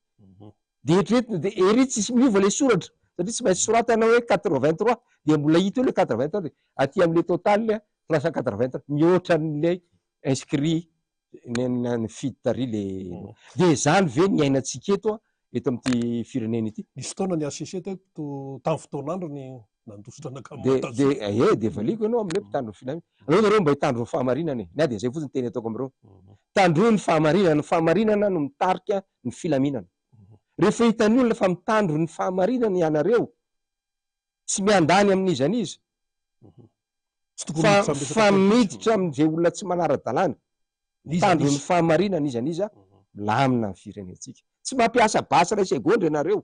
Dia eritreretina dia ery tsisy miova ilay soratra satria tsy maintsy soratana hoe 83 dia mbola hita eo ilay 83 dia aty amin'ilay total 383 mihoatra an'ilay inscrit nifidy tary ilay dia izany ve ny iainantsika eto an eto amin'ity firenena ity. Nisy fotoana ny HCC teto tamin'ny fotoan'androny nandositra nankany Dia Matazia. dia eh dia valiako ianao amin'ilay mpitandro ny filaminana. Aleo nareo mba hitandro ny fahamarinana e. Ny ahy dia izay fotsiny teny ataoko amin'ireo. Tandroy ny fahamarinana, ny fahamarinana no mitarika ny filaminana. Rehefa hitan'ny olona fa mitandro ny fahamarinana ianareo, tsy miandany amin'iza n'iza, fa fa miditra amin'izay olona tsy manara-dalàna, mitandro ny fahamarinana iza n'iza, milamina ny firenentsika. Tsy mampiasa basy iray segondra ianareo.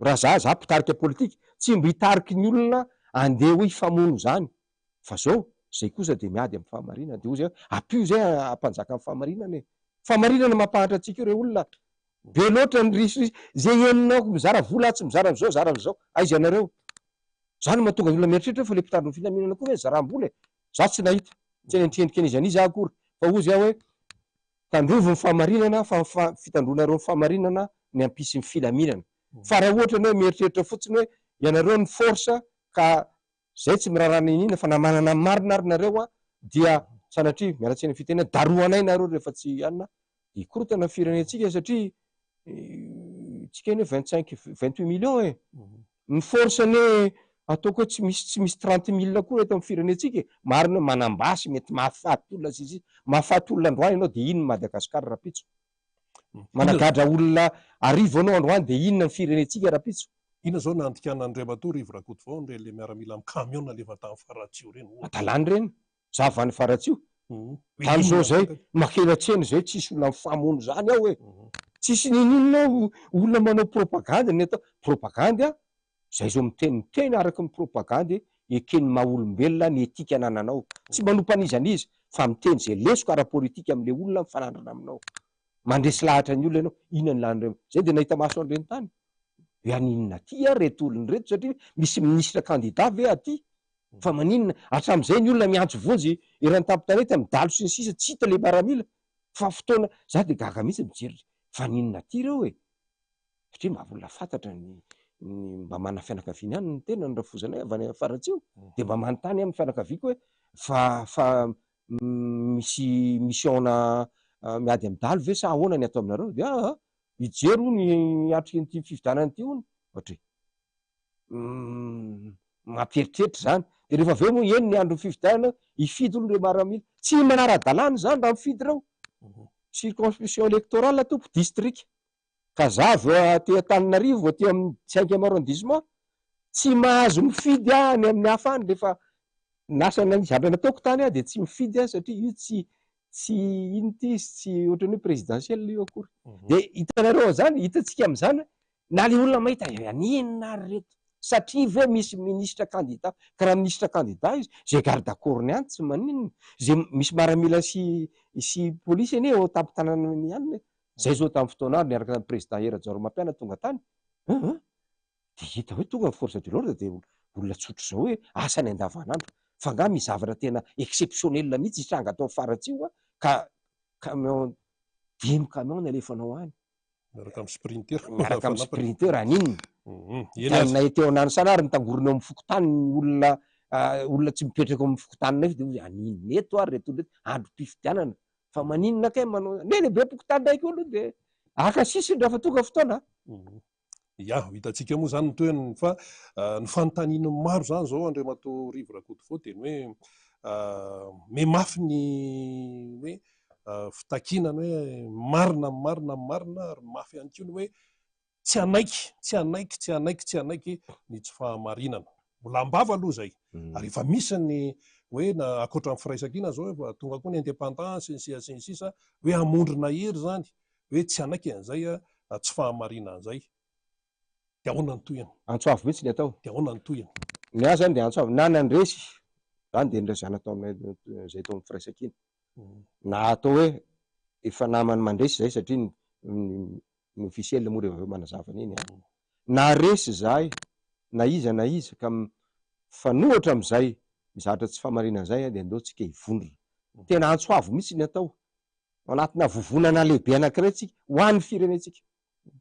Raha za, za mpitarika politika, tsy mba hitariky ny olona andeha hoe hifamono izany, fa zao, zay kosa dia miady amin'ny fahamarinana, dia hoy zay hoe, ampio zay hampanjaka ny fahamarinana e! Fahamarinana mampahantra antsika io rey olona a! Be loatra ny risoriso, zay henonao mizara vola atsy, mizara an'izao, mizara an'izao, aiza ianareo? Zany no mahatonga ny olona mieritreritra hoe fa le mpitandro ny filaminana koa ve nizaram-bola e? Za tsy nahita, tsy nendrikendrika an'iza n'iza aho akory, fa hozy aho hoe, Tandrovy ny fahamarinana fa ny fitandroanareo ny fahamarinana ny hampisy ny filaminana. Fa raha ohatra ianao mieritreritra fotsiny hoe ianareo ny force ka zay tsy miraharaha n'inona fa na manana ny marina ary nareo an dia sanatria, miala tsiny amin'ny fitenenana, darohanay nareo rehefa tsy anona dia hikorontana ny firenentsika satria tsika anie 25, 28 millions e! Ny force anie ataoko hoe tsy misy tsy misy 30 mille akory eto amin'ny firenentsika e! Marina hoe manam-basy mety mahafaty olona sy ny sisa, mahafaty olona androany ianao dia inona Madagascar rahampitso? Managadra olona arivo ianao androany dia inona ny firenentsika rahampitso? Inona izao no nandikan'Andriamatoa Rivo Rakotovao an'ireny le miaramila amin'ny camion nalefa tany Faratsiho ireny ohatra? Adalàna ireny, za avy any Faratsiho, tany zao zay makeny an-tsena zay tsisy olona mifamono zany ao e! Tsisy ninoninona ao, olona manao propagandy ny atao, propagandy an, zay zao miteny miteny araky ny propagandy eken'ny maha olombelona ny etika anananao, tsy manompa an'iza n'iza fa miteny zay lesoka ara-politika amle olona mifanandrina aminao, mandresy lahatra ny olona ianao, inona ny lanin'ireo, zay de nahita maso an'ireny tany, hoe haninona aty ary reto olona ireto satria misy minisitra candidat ve aty? Fa maninona? Hatramin'izay ny olona miantso vonjy eran'ny tampon-tanety amin'ny dalo sy ny sisa tsy hita ilay miaramila fa fotoana, za dia gaga mihitsy mijery fa haninona aty ireo e? Satria mba olona fantatra ny ny mba manana fianakaviana ihany ny tena ny rafozanay avy any Faratsiho dia mba manontany amin'ny fianakaviako hoe fa fa misy mission-na miady amin'ny dalo ve sa ahoana ny atao aminareo? Dia aa. Hijery hono hiatrika an'ity fifidianana ity hono. Ohatra e. Mampieritreritra izany. Dia rehefa avy eo moa eny ny andron'ny fifidianana, hifidy hono ireo maramila. Tsy manara-dalàna izany raha mifidy ireo. Circonscription électorale tompoko, district. Ka za avy aty Antananarivo aty amin'ny cinquième arrondissement, tsy mahazo mifidy aho any amin'ny hafa any rehefa lasa ny zavatra nataoko tany aho dia tsy mifidy aho satria io tsy tsy ino ity izy tsy ohatran'ny hoe présidentiel io akory. Dia hitanareo an'izany, hitantsika amin'izany hoe na le olona mahita eh aninona ary reto satria ve misy ministra candidat, ka raha ministra candidat izy, zay garde corps-ny any tsy maninona, zay misy maramila sy sy polisy anie eo an-tampon-tanànany ihany e. Zay zao tamin'ny fotoana andro niaraka tamin'ny président Hery Rajaonarimampianina tonga tany an an dia hita hoe tonga ny force de l'ordre dia olona tsotra izao hoe asany andavanandro fa angaha misy zavatra tena exceptionnel mihitsy hitranga ato amin'ny faritsy io ka camion dimy camion ny alefanao any Miaraka amin'ny sprinter. Miaraka amin'ny sprinter aninona? Hitanay teo Nanisana ary mitangorona eo amin'ny fokontany ny olona olona tsy mipetraka eo amin'ny fokontany nefa dia hoy aninona eto ary reto olona reto androm-pifidianana Fa maninona kay manao ne lehibe pokontany ndray koa aloha dia aka sisiny raha fa tonga fotoana a. Ya, ho hitantsika moa izany ny tohiny fa ny fanontanian'ny maro izany izao Andriamatoa Rivo Rakotovao dia ny hoe mihamafy ny hoe fitakiana ny hoe marina ny marina ny marina ary mafy ihany koa ny hoe Tsy hanaiky, tsy hanaiky, tsy hanaiky, tsy hanaiky ny tsy fahamarinana. Mbola am-bava aloha izay. Ary efa misy ny hoe na ankoatra ny firaisankina izao efa tonga koa ny indépendant sy ny sisa sy ny sisa hoe hamondrona hery izany hoe tsy hanaiky an'izay tsy fahamarinana izay. Dia ahoana ny tohiny? Antso avo mihitsy ny atao. Dia ahoana ny tohiny? Ny ahy izany dia antso avo. Na nandresy izany dia nilazana tao aminay izay tao amin'ny firaisankina. Na atao hoe efa naman'ny mandresy izay satria ny ny officiel moa rehefa avy eo manazava an'iny an! Na resy izahay na iza na iza ka mifanohitra amin'izay mizatra tsy fahamarinana izay an dia andao tsika hivondrona. Tena antso avo mihitsy ny atao. Ao anatina vovonana lehibe anankiray tsika ho an'ny firenentsika.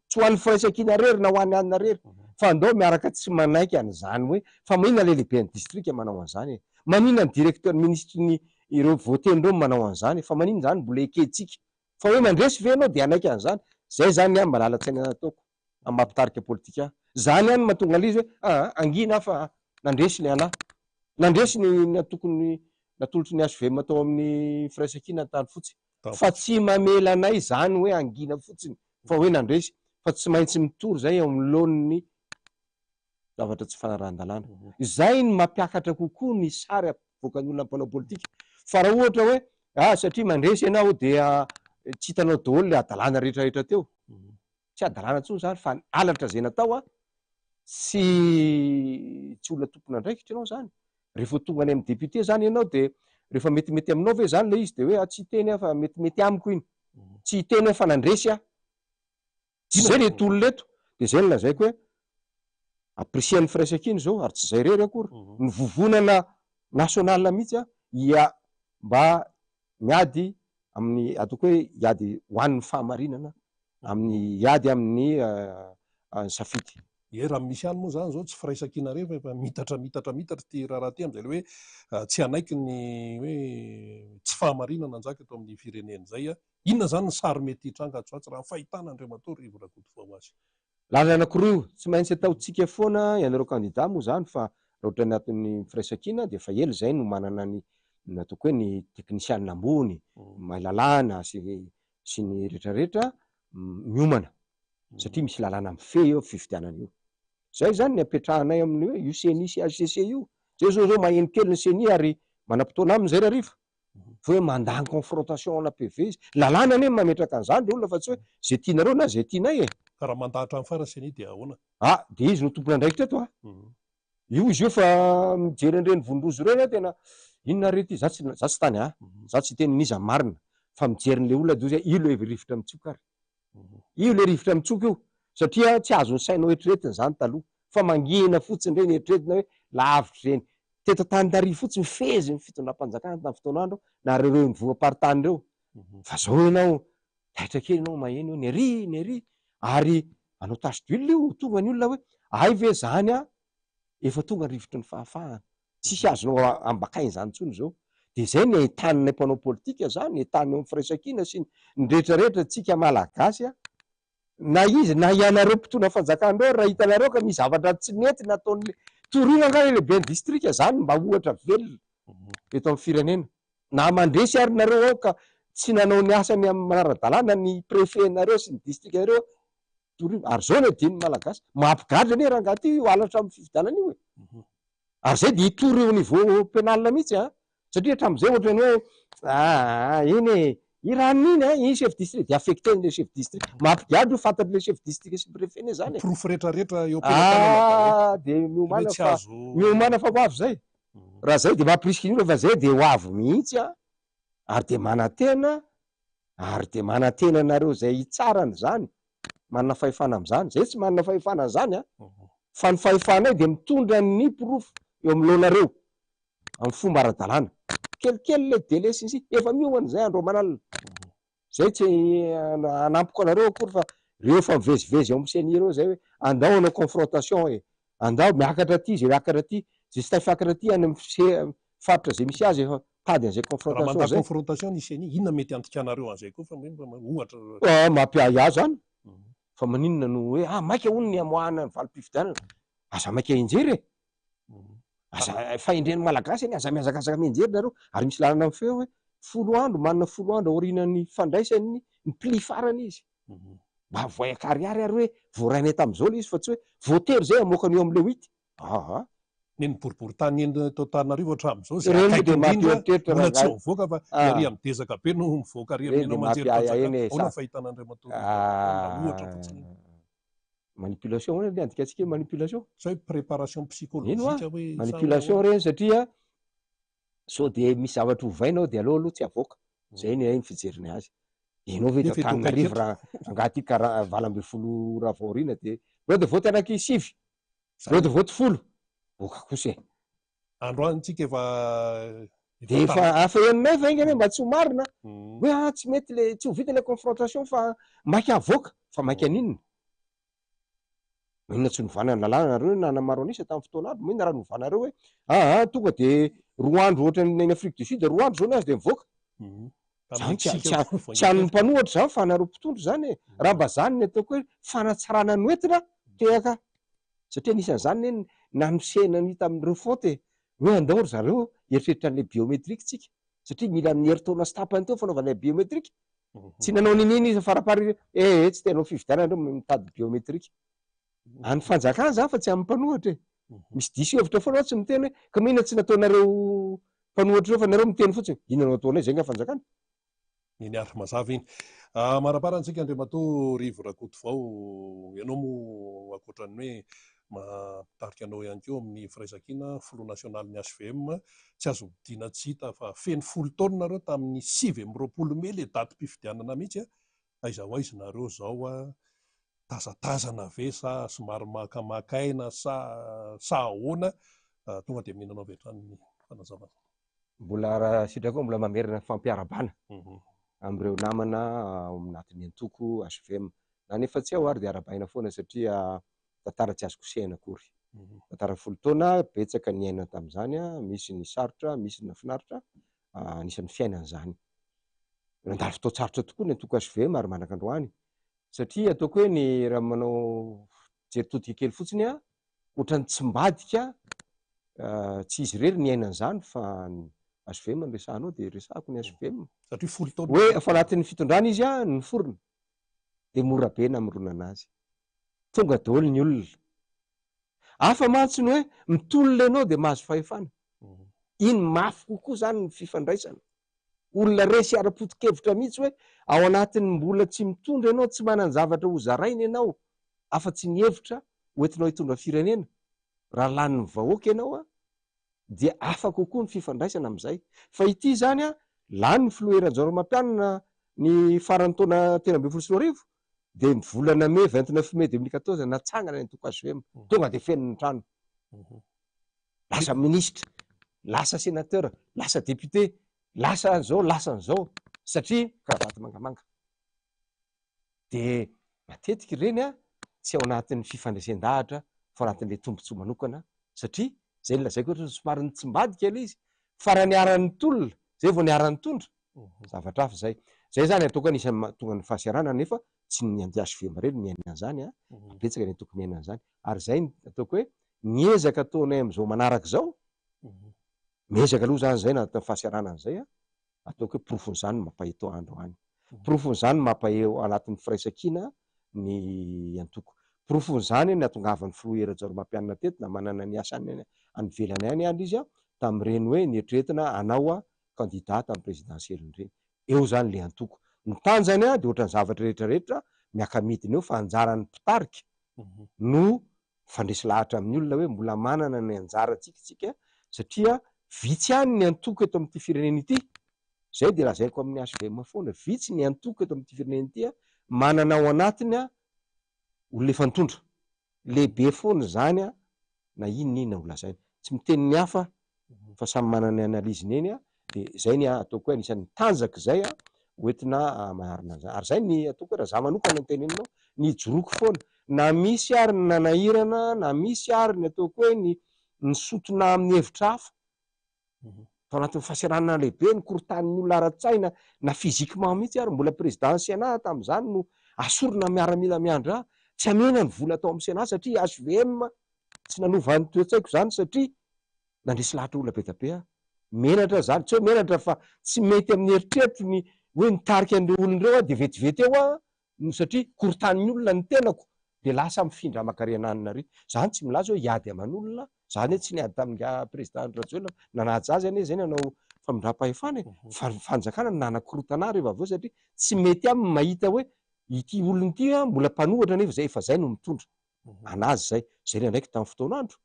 Tsy ho an'ny firaisankina irery na ho an'ny anona irery fa andao miaraka tsy manaiky an'izany hoe fa maninona ilay lehiben'ny distrika manao an'izany e? Maninona ny directeur minisitry ny ireo voateny ireo manao an'izany e? Fa maninona izany mbola ekentsika? Fa hoe mandresy ve ianao dia hanaiky an'izany? Zay zany ny ahy mba lalan-tsaina nataoko amin'ny maha mpitarika politika ahy. Zany ihany no mahatonga an'ilay izy hoe aa hangina aho fa nandresy ny anah. Nandresy ny ny antokon'ny natolotry ny HVM tao amin'ny Firaisankina Antanifotsy. Fa tsy mamela anay izany hoe hangina fotsiny fa hoe nandresy fa tsy maintsy mitory izay eo anoloan'ny zavatra tsy fanarahan-dalàna. Izay no mampiakatra kokoa ny sary avoakan'ny olona mpanao politika. Fa raha ohatra hoe ah satria mandresy ianao dia tsy hitanao daholo ilay hadalana rehetra rehetra teo. Tsy hadalana intsony izany fa ny halatra izay natao ah, tsy tsy olona tompon'andraikitra ianao izany. Rehefa tonga any amin'ny député izany ianao dia rehefa metimety aminao ve izany ilay izy dia hoe ah tsy hiteny aho fa metimety amiko iny. Tsy hiteny aho fa nandresy aho. Tsy izay reto olona eto, dia izay no lazaiko hoe apprécier-n'ny firaisankina izao ary tsy izay irery akory, ny vovonana national mihitsy ia mba miady amin'ny ataoko hoe hiady ho an'ny fahamarinana, amin'ny hiady amin'ny safidy. Ie, raha misy ihany moa izany izao tsy firaisankina irery fa efa miitatra miitatra miitatra ity raharaha ity amin'izay ilay hoe tsy hanaiky ny hoe tsy fahamarinana hanjaka eto amin'ny firenena izay. Inona izany ny sary mety hitranga atsy ho atsy raha ny fahitana Andriamatoa Rivo Rakotovao azy? Lalana anankiroa io, tsy maintsy ataontsika foana ianareo kandida moa izany fa raha ohatra ny aton'ny firaisankina dia efa ela izay no manana ny ny ataoko hoe ny teknisianina ambony, mahay lalàna sy sy ny rehetrarehetra miomana satria misy lalàna mifehy eo fifidianana io. Izay izany ny apetrahanay amin'ny hoe io ceni sy HCC io. Izay izao izao maheno kely ny ceni ary manam-potoana aminy izay Rariva. Fa hoe mandà ny confrontation ana PV izy. Lalàna anie no mametraka an'izany ry olona fa tsy hoe izay tianareo na izay tianay e. Ka raha mandà hatramin'ny farany ceni dia ahoana? Ah, dia izy no tompon'andraikitra eto a. Io izy io fa mijery an'ireny vondrozo ireny aho tena inona re ity, za tsy za tsy tany a, za tsy hiteny n'iza marina fa mijery an'ilay olona dia ozy io ilay rivotra mitsoka ary. Io ilay rivotra mitsoka io satria tsy azon'ny sainao eritreretina izany taloha fa mangina fotsiny ireny eritreretina hoe lavitra ireny. Teto Antananarivo fotsiny fehezin'ny fitondram-panjakana tamin'ny fotoan'andro nareo ireo nivoam-paritany ireo. Fa zao ianao taitra kely ianao maheno hoe ny ery ny ery ary hanao tache d'huile io tonga ny olona hoe hay ve zany an efa tonga ny rivotry ny fahafahana. Tsisy azonao ambakaina izany intsony izao. Dia izay ny entaninay mpanao politika izany, entanina eo amin'ny firaisankina sy ny rehetra rehetra tsika Malagasy an. Na izy na ianareo mpitondra fanjakana ireo raha hitanareo ka misy zavatra tsy nety nataon'le toriana angaha le lehiben'ny distrika zany mba ohatra velona eto amin'ny firenena. Na mandresy ary nareo ao ka tsy nanao ny asany amin'ny manara-dalàna ny préfet nareo sy ny distrika nareo torio. Ary zao ny adin'ny malagasy. Mampigadra anie rangaha ty io halatra amin'ny fifidianana io e. Ary zay dia hitory au niveau pénal mihitsy an! Satria hatramin'izay ohatran'ny hoe aa iny e, i ranona iny an, iny chef district, dia affecté an'ilay chef district. Mampigadra io fantatr'ilay chef district sy préfet anie zany e. Porofo rehetrarehetra eo am-pelatanana daholo. Aa dia miomàna Tsy fa azo. miomàna fa ho avy zay. Raha zay dia mampirisika ny olona fa zay dia ho avy mihitsy an! Ary dia manantena, ary dia manantena anareo izay hitsara an'izany, manana fahefana amin'izany. Zay tsy manana fahefana an'izany an! Fa ny fahefanay dia mitondra ny porofo eo anoloanareo amin'ny fomba ara-dalàna. Kelikely ilay délai sy ny sisa, efa miomana izay andro aman'alina. Zay tsy hanampiko anareo akory fa reo efa mivezivezy ao amin'ny ceni reo zay hoe andao hanao confrontation e, andao miakatra aty zay miakatra aty, zay tsy tafiakatra aty any amin'ny faritra zay misy azy efa mitady an'izay Raha confrontation mandà zay. confrontation ny ceni, inona mety handikanareo an'izay koa fa ohatra. Ah, mampiahiahy zany fa maninona no hoe ah maika hono ny hamoahana ny valim-pifidianana, aza maika hianjera e. Aza fahendren'ny Malagasy anie, aza mihazakazaka mianjery nareo, ary misy lalana mifehy hoe folo andro, manana folo andro aorianan'ny fandraisany ny pli farany izy. Mba avoay an-karihary ary hoe voarainay tamin'izao ilay izy fa tsy hoe voatery izay hamoaka an'io amin'ilay huit. Aa. Ny ny boriborintany eny tao Antananarivo hatramin'izao izay Ireny moa akaiky dia indrindra mampieritreritra mbola tsy rangahy. mivoaka fa Ah. ery amin'ny dezaka be no mivoaka ary Ireny amin'ny dia haino mampiahiahy aman-jerim-panjakana. eny e, Ahoana sa. ny fahitan'Andriamatoa Rivo Rakotovao ohatra fotsiny iny? Manipulation ahoana le andikantsika hoe manipulation? Sa hoe préparation Eny hoa, psychologique hoe sa hoe manipulation ahoana? ireny satria sao dia misy zavatra ovaina ao dia aleo aloha tsy avoaka. Zay ny ahy ny fijerinay azy. Ianao ve eto Nefa eto Antananarivo akaiky eto. raha angaha aty karaha 18 ora vao aoriana dia bureau de vote anaky sivy, bureau Zany de vote folo. Boka kosa e. Androany tsika efa efa Dia efa tara. hafa henonay fa enga anie mba tsy ho marina hoe ah tsy mety le tsy ho vita le confrontation fa maika avoaka fa maika an'inona? Maninona tsy novana ny lalàna nareo nanamaro an'isa tamin'ny fotoana andro maninona raha novanareo hoe ah ah tonga dia roa andro ohatran'ny any Afrique du Sud roa andro zao ny azy dia mivoaka. Zany tsy tsy tsy an'ny mpanohatra zany fa anareo mpitondra zany e. Raha mba zany ny ataoko hoe fanatsarana no entina tehaka satria anisan'izany anie ny nanosehina ny tamin'ny refonte e. Hoe andao ry zareo hieritreritra an'ilay biométrique tsika satria mila amin'ny herintaona sy tapany teo fanaovana ilay biométrique. Tsy nanao n'inona izy faraparany hoe eh eh tsy te hanao fifidianana ireo mitady biométrique. An'ny fanjakana izany fa tsy amin'ny mpanohitra e. Misy diso hevitra foana aho tsy miteny hoe ka maninona tsy nataonareo mpanohitra ireo fa nareo miteny fotsiny. Inona no ataonay izay nga fanjakana? Eny ary, mazava iny. Mandrapara antsika Andriamatoa Rivo Rakotovao, ianao moa ankoatra ny hoe maha-mpitarika anao ihany koa amin'ny firaisankina, filoha nasionalin'ny HVM, tsy azo odiana tsy hita fa feno folo taona nareo tamin'ny 29 mey ilay datim-pifidianana mihitsy a! Aiza ho aiza nareo izao a? Tazatazana ve sa somary makamaka aina sa sa ahoana? Tonga dia mihinana avy hatrany ny fanazavana. Mbola raha sitraka koa mbola mamerina ny fampiarabana amin'ireo namana ao anatin'ny antoko HVM. Na ny efa tsy ao ary dia arabaina foana satria tantara tsy azo kosehina akory. Tantara folo taona, betsaka ny niainana tamin'izany, misy ny sarotra, misy ny nahafinaritra, anisan'ny fiainana izany. Nandalo fotoan-tsarotra tokoa ny antoko HVM ary manak'androany satria ataoko hoe ny raha manao jery todika kely fotsiny aho, ohatran'ny tsy mbadika, tsy izy irery niaina an'izany fa ny HVM no resahanao dia resahako ny HVM. Satria folo taona. Hoe efa anatin'ny fitondrana izy no niforona dia mora be namoronana azy. Tonga daholo ny olona. Hafa mantsy ny hoe mitolona ianao dia mahazo fahefana. Iny mafy kokoa izany ny fifandraisana. Olona resy ara-poto-kevitra mihitsy hoe ao anatin'ny mbola tsy mitondra ianao, tsy manan-javatra hozaraina ianao afa-tsy ny hevitra hoentinao hitondra firenena. Raha lanin'ny vahoaka ianao dia hafa kokoa ny fifandraisana amin'izay. Fa ity izany, lany ny filoha Hery Rajaonarimampianina ny faran'ny taona 2013, dia ny volana mey, 29 mai 2014, natsangana ny antoko hvm. Tonga dia feno ny trano. Lasa minisitra, lasa sénateur, lasa député, lasa an'izao, lasa an'izao, satria kravaty mangamanga. Dia matetika ireny tsy ao anatin'ny fifandresen-dahatra fa ao anatin'ilay tombontsoa manokana satria izay no lazaiko hoe somary nitsimbadika ilay izy fa raha niara-nitolona izay vao niara-nitondra, zavatra hafa izay. Izay izany ataoko anisan'ny mahatonga ny fahasahiranana nefa Tsy ny anti-HVM irery no miaina an'izany an, fa betsaka ny antoko miaina an'izany. Ary izay no ataoko hoe ny ezaka ataonay amin'izao manaraka izao, miezaka aloha izany izay na atao fahaseranana izay an, ataoko hoe porofon'izany ny mampaheto androany. Porofon'izany ny mampaheho anatin'ny firaisankina ny antoko. Porofon'izany ny nahatongavan'ny filoha Hery Rajaonarimampianina teto na manana ny asany any ivelany any ary izy tamin'ireny hoe nieritreretina hanao kandida tamin'ny présidentielle ireny. Eo izany ilay antoko. Ny tanjany dia ohatran'ny zavatra rehetra rehetra miaka-midina eo fa anjaran'ny mpitarika no mifandresy lahatra amin'ny olona hoe mbola manana ny anjarantsika isika satria vitsy ihany ny antoko eto amin'ity firenena ity, izay dia lazaiko amin'ny HVM foana, vitsy ny antoko eto amin'ity firenena ity manana ao anatiny olona efa nitondra. Lehibe foana izany na inona inona ho lazaina. Tsy miteny ny hafa fa samy manana ny analyse-ny eny dia izay ny ataoko hoe anisan'ny tanjaka izay hoentina manarina an'izany. Ary izay ny ataoko hoe raha za manokana no teneninao, ny hijoroako foana na misy ary ny nanahirana na misy ary ny ataoko hoe ny nisotona amin'ny hevitra hafa tao anatin'ny fahasahiranana lehibe, ny korotanin'ny olona ara-tsaina na physiquement mihitsy ary mbola président ny Sénat tamin'izany no asorina miaramila miandry ahy, tsy amena ny vola tao amin'ny Sénat satria HVM tsy nanova ny toe-tsaiko izany satria nandresy lahatra olona be dia be aho. Menatra izany, tsy hoe menatra fa tsy mety amin'ny eritreritro ny hoe nitarika an'ireo olona ireo aho dia vetivety eo aho no satria korotanin'ny olona ny tenako dia lasa mifindra mankarena any nareo. Zany tsy milaza hoe hiady aman'olona, za anie tsy niady tamin'ingahy président Andry Rajoelina, nanaja azy anie zay nanao famindram-pahefana e, fa ny fanjakana no nanakorotana ahy rehefa avy eo satria tsy mety aminy mahita hoe ity olona ity an mbola mpanohatra nefa zay efa zay no mitondra anazy zay, zay ny andraikiny tamin'ny fotoan'andro.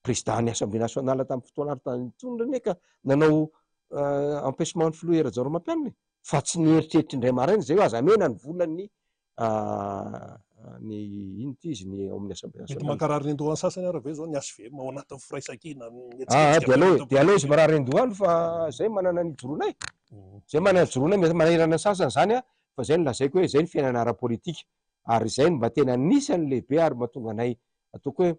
Président ny Assemblée nationale tamin'ny fotoan'andro tany nitondra anie ka nanao empêchement ny filoha Hery Rajaonarimampianina e, fa tsy nieritreritra indray maraina izay hoe aza amena ny volan'ny ny ino ity izy ny ao amin'ny Assemblée Mety nationale. mankarary ny andohan'ny sasany ary ve izao ny HVM ao anatin'ny firaisankina Ah, mihetsiketsika dia be aleo eto dia aleo izy am-pirenena? marary an-dohany fa zay manana ny ijoroanay. Zay manana ny ijoroanay, mety manahirana ny sasany izany an, fa zay no lazaiko hoe zay ny fiainana ara-politika ary izay no mba tena anisan'ny lehibe ary mahatonga anay ataoko hoe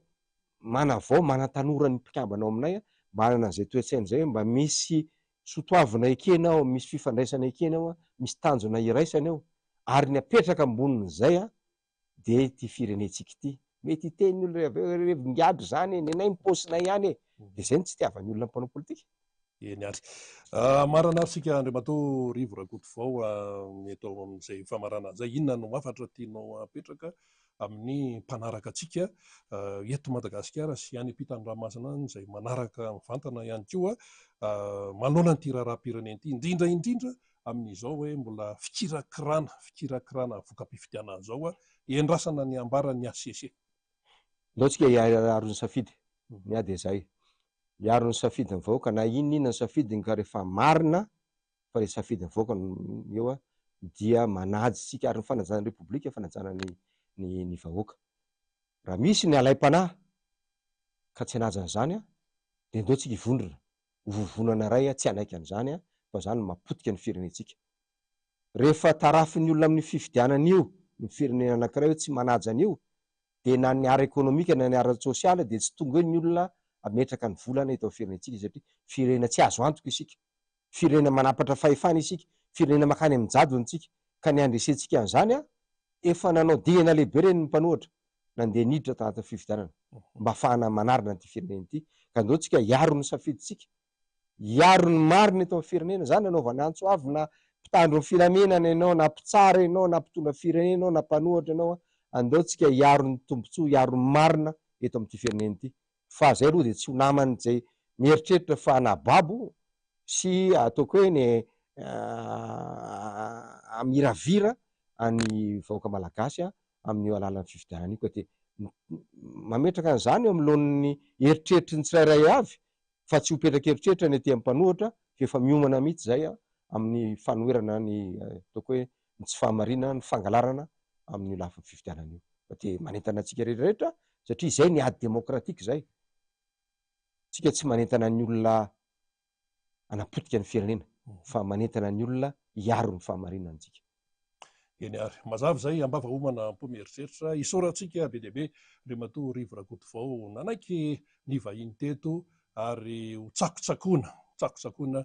manavao, manantanora ny mpikambana ao aminay mba hanana an'izay toe-tsaina izay hoe mba misy sotoavina ekena ao, misy fifandraisana ekena ao, misy tanjona iraisana eo ary ny apetraka ambonin'izay dia ity firenentsika ity. Mety hiteny ny olona avy eo hoe revin-gadra izany e, nenay ny paosinay ihany e! Dia izay no tsy itiavan'ny olona mpanao politika. Eny ary. Marana ary isika Andriamatoa Rivo Rakotovao eto amin'izay famaranana izay. Inona no hafatra tianao apetraka amin'ny mpanaraka antsika eto Madagasikara sy any ampitan'ny ranomasina any izay manaraka mivantana ihany koa manoloana an'ity raharaham-pirenena ity, indrindra indrindra amin'izao hoe mbola fikirakirana, fikirakirana voka-pifidianana izao, iandrasana ny ambaran'ny HCC. Ndao tsika hiaro ny safidy, ny ahy dia izay, hiaro ny safidin'ny vahoaka na inona inona ny safidiny ka rehefa marina fa ilay safidy mivoaka no eo dia manaja isika ary ny fanajana ny Repoblika fanajana ny ny ny vahoaka. Raha misy ny alaim-panahy ka tsy hanaja an'izany dia ndao tsika hivondrona ho vovonana iray tsy hanaiky an'izany fa izany no mahapotika ny firenentsika. Rehefa tarafin'ny olona amin'io fifidianana io ny firenena anankiray hoe tsy manaja an'io dia na ny ara-ekonomika na ny ara-tsosialy dia tsy tonga eo ny olona hametraka ny volana eto amin'ny firenentsika satria firenena tsy azo antoka isika. Firenena manampatra fahefana isika, firenena mankany amin'ny jadona isika, ka ny handresentsika an'izany an, efa nanao dingana lehibe ireny ny mpanohitra nandeha niditra tanatin'ny fifidianana mba hahafahana manarina an'ity firenena ity, ka ndao tsika hiaro ny safidintsika, hiaro ny marina eto amin'ny firenena, izany nanaovana antso avo na mpitandro ny filaminana ianao, na mpitsara ianao, na mpitondra firenena ianao, na mpanohitra ianao, andao tsika hiaro ny tombotsoa, hiaro ny marina eto amin'ity firenena ity. Fa zay aloha dia tsy ho naman'izay mieritreritra fa hanababo sy ataoko hoe ny hamiravira an'ny vahoaka malagasy amin'io alalan'ny fifidianana io ka dia mametraka an'izany eo amin'ny laoniny eritreritry ny tsirairay avy fa tsy ho petrak'eritreritra ny aty amin'ny mpanohitra fa efa miomana mihitsy izay amin'ny fanoherana ny ataoko hoe ny tsy fahamarinana, ny fangalarana amin'io lafiny fifidianana io. Fa dia manentana antsika rehetra rehetra satria izay ny ady demokratika izay. Tsika tsy manentana ny olona hanapotika ny firenena fa manentana ny olona hiaro ny fahamarinana antsika. Eny ary. Mazava izay, ambava homana am-po mieritreritra. Isaorantsika be dia be Andriamatoa Rivo Rakotovao nanaiky ny vahiny teto ary ho tsakotsakoana, ho tsakotsakoana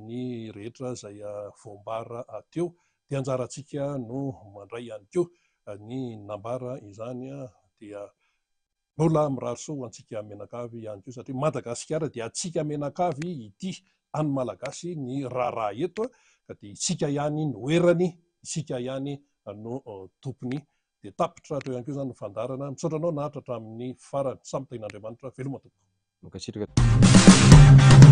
ny rehetra izay voambara teo. Dia anjarantsika no mandray ihany koa ny nambara izany dia mbola mirary soa ho antsika mianakavy ihany koa satria Madagasikara dia antsika mianakavy ity an'ny Malagasy ny raharaha eto ka dia isika ihany no erany, isika ihany no tompony. Dia tapitra hatreo ihany koa izany ny fandaharana. Misaotra anao naharitra hatramin'ny farany. Samy tahian'Andriamanitra. Veloma tompoko. Mankasitraka.